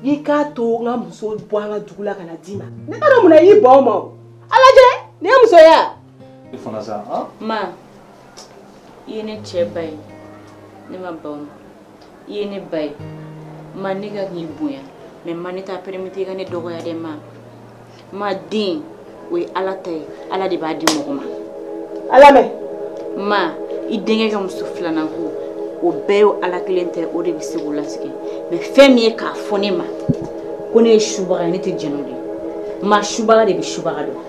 I k'a to n ka muso bɔ an ka dugu la ka na d'i ma. Ne t'a dɔn mun na i y'i ban o ma o. A lajɛ, nin ye muso ye wa? E fana sa, han? Ma, i ye ne cɛ ba ye, ne ma ban o ma. I ye ne ba ye, ma ne ka k'i bonya, mais ma ne t'a permettre i ka ne dɔgɔya dɛ ma. Ma den, o ye Ala ta ye, Ala de b'a di mɔgɔ ma. Ala mɛn. Ma, i denkɛ ka muso filanan ko, o bɛɛ y'o Ala kelen ta ye, o de bɛ se k'o latigɛ. Mais fɛn min ye k'a fɔ ne ma ko ne ye subaga ye, ne tɛ jɛn n'o de ye. Ma subaga de bɛ subaga dɔn.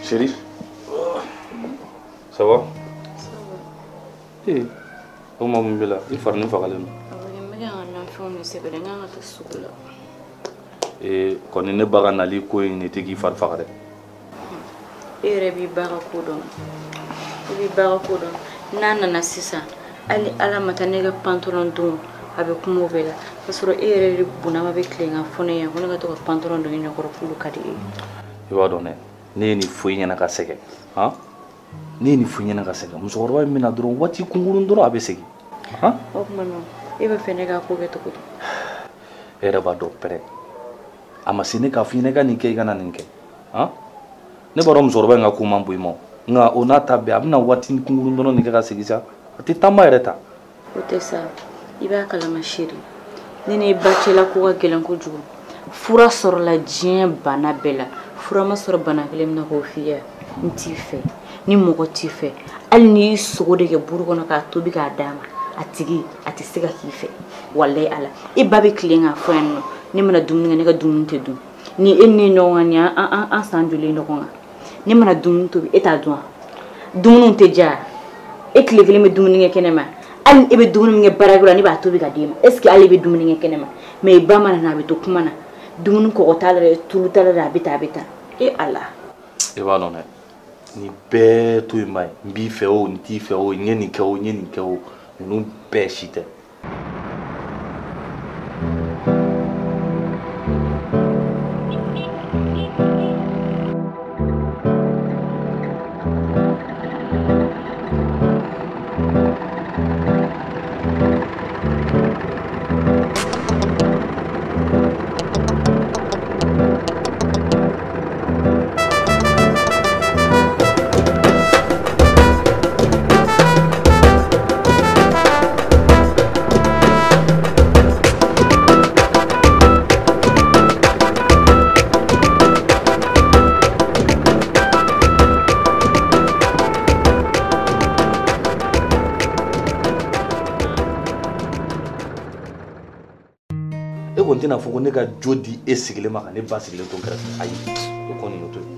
Chérie, ça va? Ça va. Eh, o ma mun b'i la? I farini fagalen don. Awɔ, n bɛ ka n ka nafɛnw de sɛbɛn, n kan ka taa sugu la. Eh, kɔni ne ba ka nali ko in de tɛ k'i fari faga dɛ. E yɛrɛ b'i ba ka ko dɔn. I b'i ba ka ko dɔn. N'a nana sisan, hali Ala ma taa ne ka pantalon don, a bɛ kuma o bɛɛ la. K'a sɔrɔ e yɛrɛ de bonnama bɛ tilen ka fɔ ne ɲɛna ko ne ka to ka pantalon don i ɲɛkɔrɔ k'olu ka di e ye. I b'a dɔn dɛ, ne ye nin fɔ i ɲɛna ka sɛgɛn, han? Ne ye nin fɔ i ɲɛna ka sɛgɛn. Musokɔrɔba in bɛna dɔrɔn waati kunkurun dɔrɔn a bɛ segin. Han? O tuma na, e b'a fɛ ne k'a ko kɛ cogo di? E yɛrɛ b'a dɔn pɛrɛ. A ma se ne k'a fɔ i ɲɛna i ka nin kɛ, i kana nin kɛ. Han? Ne b'a dɔn musokɔrɔba in ka ko man bon i ma o. Nka o n'a ta bɛɛ, a bɛna waati kunkurun dɔrɔn nin kɛ ka segin sa. A tɛ taama yɛrɛ ta. O tɛ sa. I b'a kalama chérie. Ne ni ba cɛla ko ka gɛlɛn kojugu. Fura sɔrɔla diɲɛ bana bɛɛ la. Fura ma sɔrɔ bana kelen min na k'o f'i ye. N t'i fɛ. Ni mɔgɔ t'i fɛ. Hali n'i y'i sogo de kɛ buru kɔnɔ k'a tobi k'a d'a ma, a tigi a tɛ se ka k'i fɛ. Walayi Ala. E ba bɛ tilen k'a fɔ yan nɔ. Ne mana dumuni kɛ, ne ka dumuni tɛ dun. Ni e ni ne ɲɔgɔn kan, nin an san joli ɲɔgɔn kan. Ne mana dumuni tobi, e t'a dun wa? Dumuniw tɛ diya. E tile kelen bɛ dumuni kɛ kɛnɛ ma. Hali e bɛ dumuni min kɛ baarakɛyɔrɔ la, ne b'a tobi ka d'e ma. Est ce que hali e bɛ dumuni kɛ kɛnɛ ma? Mais i ba mana na, a bɛ to kuma na. Dumuni kɔgɔ t'a la dɛ, tulu t'a la dɛ, a bɛ tan, a bɛ tan. E Ala. I b'a dɔn dɛ, nin bɛɛ to yen ba ye. N b'i fɛ o, n t'i fɛ o, n ye nin kɛ o, n ye nin kɛ o, ninnu bɛɛ si tɛ. E kɔni tɛna fɔ ko ne ka jo di e sigilen ma ka ne ba sigilen to n kɛrɛfɛ. Ayi, o kɔni o to yen.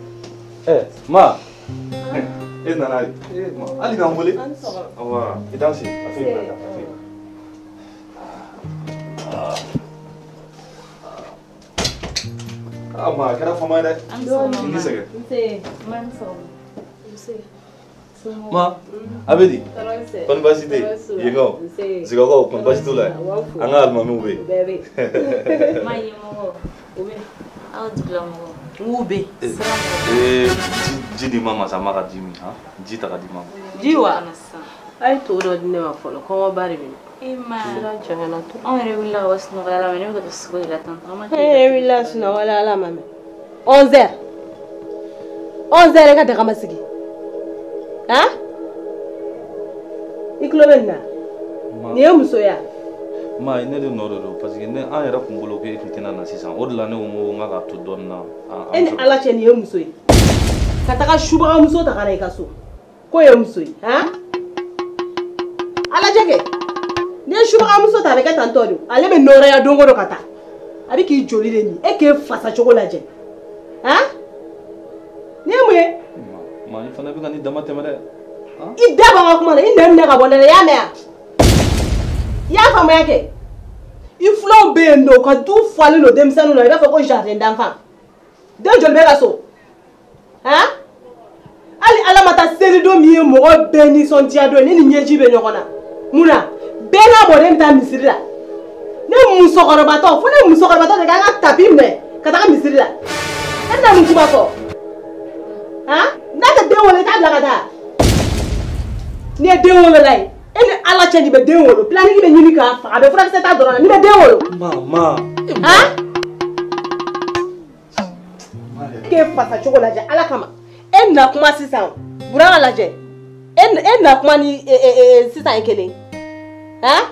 Ɛ, ma, e nana ye. E, ma, hali k'an wele. An sɔgɔma. Awa, i t'an sigi. A to yen, a to yen. Ah, ma, a kɛra fama ye dɛ. An sɔgɔma, I ni ma. sɛgɛn. Nse. Ma, an sɔgɔma. Nse. Ma, a bɛ di? Kɔni baasi tɛ yen? Yenkaw? Sigakaw, kɔni baasi t'u la? An ka alimamiw bɛ yen. Bɛɛ bɛ yen. Ma, yen mɔgɔw? U bɛ yen. Aw dugulamɔgɔw? N k'u bɛ yen. Ee, ji di ma ma sa, ma ka ji min, han? Ji ta ka di ma ma. Ji wa? Kana sisan. A ye to dɔ di ne ma fɔlɔ, kɔngɔba de bɛ ne. E ma. Sira jɛngɛnna to. Anw yɛrɛ wulila ka bɔ sunɔgɔ la, ne bɛ ka taa sugu de la tan. An ma E yɛrɛ wulila sunɔgɔ la, Ala ma mɛn. 11 heures. 11 heures e ka daga ma sigi. Han? I tulo bɛ nin na? Nin ye musoya. Ma ne de nɔ de don parce que ne an yɛrɛ kun bolo ko e tun tɛna na sisan o de la ne ko n ko n ka to dɔɔnin na. E ni Ala cɛ nin ye muso ye. Ka taga subagamuso ta ka na i ka so. K'o ye muso ye han? A lajɛ kɛ. N'i ye subagamuso ta a bɛ kɛ tan tɔ de. Ale bɛ nɔrɔya don o don ka taa. A bɛ k'i joli de min. E k'e fasa cogo lajɛ. Han? Nin ye mun ye? Ma i fana bɛ ka nin dama tɛmɛ dɛ. I da bɔ n ka kuma na i nɛn minɛ ka bɔ n da la i y'a mɛn wa? I y'a faamuya kɛ? I filanw bɛ yen nɔ u ka du falen don denmisɛnninw na i b'a fɔ ko jardin d'enfant. Den joli bɛ ka so? Han? Hali Ala ma taa seli don min ye mɔgɔ bɛɛ nisɔndiya don ne ni ɲɛji bɛ ɲɔgɔn na. Mun na? Bɛɛ n'a mɔden bɛ taa misiri la. Ne musokɔrɔbatɔ fo ne musokɔrɔbatɔ de k'an ka tapi minɛ ka taga misiri la. E bɛna mun kuma fɔ? Han? N'a tɛ den wolo i t'a bila ka taa. N'i ye den wolola ye e ni Ala cɛ nin bɛ den wolo planning bɛ ɲini k'a faga a bɛ furakisɛ ta dɔrɔn na n'i bɛ den wolo. Ma. Han? K'e fasa cogo lajɛ Ala kama. E na kuma sisan Burama lajɛ. E na kuma ni sisan ye kelen. Han?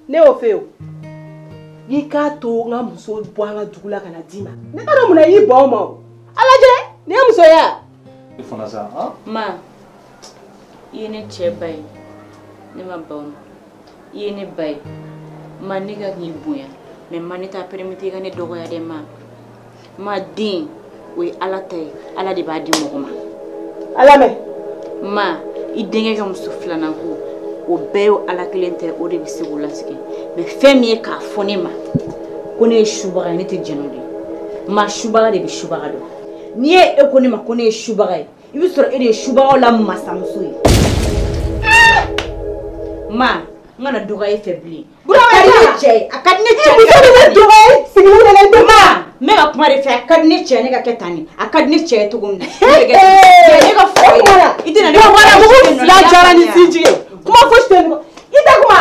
Ne y'o fɛ o. I k'a to n ka muso bɔ an ka dugu la ka na d'i ma. Ne t'a dɔn mun na i y'i ban o ma o. A lajɛ nin ye musoya. I fana sa han? Ma i ye ne cɛ ba ye ne ma ban o ma. I ye ne ba ye ma ne ka k'i bonya mais ma ne t'a permettre i ka ne dɔgɔya dɛ ma. Ma den o ye Ala ta ye Ala de b'a di mɔgɔ ma. Ala mɛn. Ma i denkɛ ka muso filanan ko o bɛɛ ye Ala kelen tɛ o de bɛ se k'o latigɛ mais fɛn min ye k'a fɔ ne ma ko ne ye subaga ye ne tɛ jɛn n'o de ye. Ma subaga de bɛ subaga dɔn. N'i ye e ko ne ma ko ne ye subaga ye i bɛ sɔrɔ e de ye subagaw la masamuso ye. Ma n kana dɔgɔya e fɛ bilen. Burama a ka di ne cɛ ye a ka di ne cɛ ye. Muso bɛ ne dɔgɔya sigilen de la i tɛ ma. N bɛ ka kuma de fɛ a ka di ne cɛ ye ne ka kɛ tan de a ka di ne cɛ ye cogo min na. Ne bɛ kɛ ten. Ne ka fɔ ye i tɛna ne. Wala mugu fila jara ni sinji ye kuma fosi tɛ nin i tɛ kuma.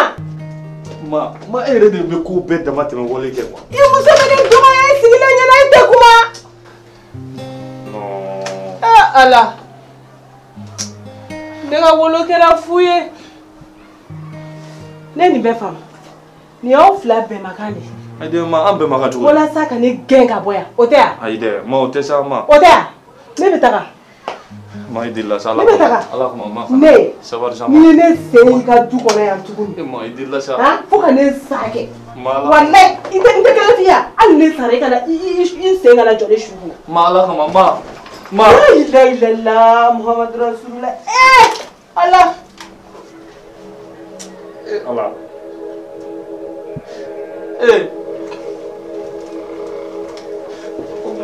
Ma e yɛrɛ de bɛ ko bɛɛ dama tɛmɛ wale kɛ quoi. I muso bɛ ne dɔgɔya i sigilen ɲɛna i tɛ kuma. Non. Eh Ala. Ne ka wolo kɛra fu ye. Ne nin bɛɛ faamu. Nin y'aw fila bɛnbakan de ye. Ayi dɛ ma an bɛnbakan cogo di? Walasa ka ne gɛn ka bɔ yan o tɛ yan? Ayi dɛ ma o tɛ sa ma. O tɛ yan? Ne bɛ taga. Ma i delila sa Ala Ne bɛ taga. Ala kama ma. Ne. Sabali sa ma. N'i ye ne sen i ka du kɔnɔ yan tuguni. E ma i delila sa. Han fo ka ne sa kɛ. Ma Ala. Walayi i tɛ n tɛ kelen f'i ye hali ne sara i kana i sen kana jɔ ne su kunna. Ma Ala kama ma. Ma. La ilaha illallah Muhammadu Rasulullah. Eh Ala. Eh Ala. Eh.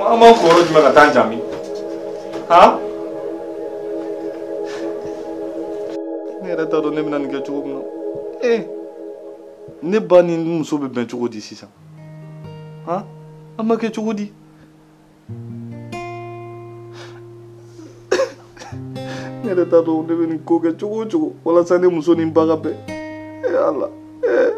An b'an kɔ yɔrɔ jumɛn ka taa an jaabi? Han? Ne yɛrɛ t'a dɔn ne bɛna nin kɛ cogo min na. Eh. Ne ba ni n muso bɛ bɛn cogo di sisan? Han? An b'a kɛ cogo di? Ne yɛrɛ t'a dɔn ne bɛ nin ko kɛ cogo o cogo walasa ne muso ni n ba ka bɛn. Eh Ala. Eh.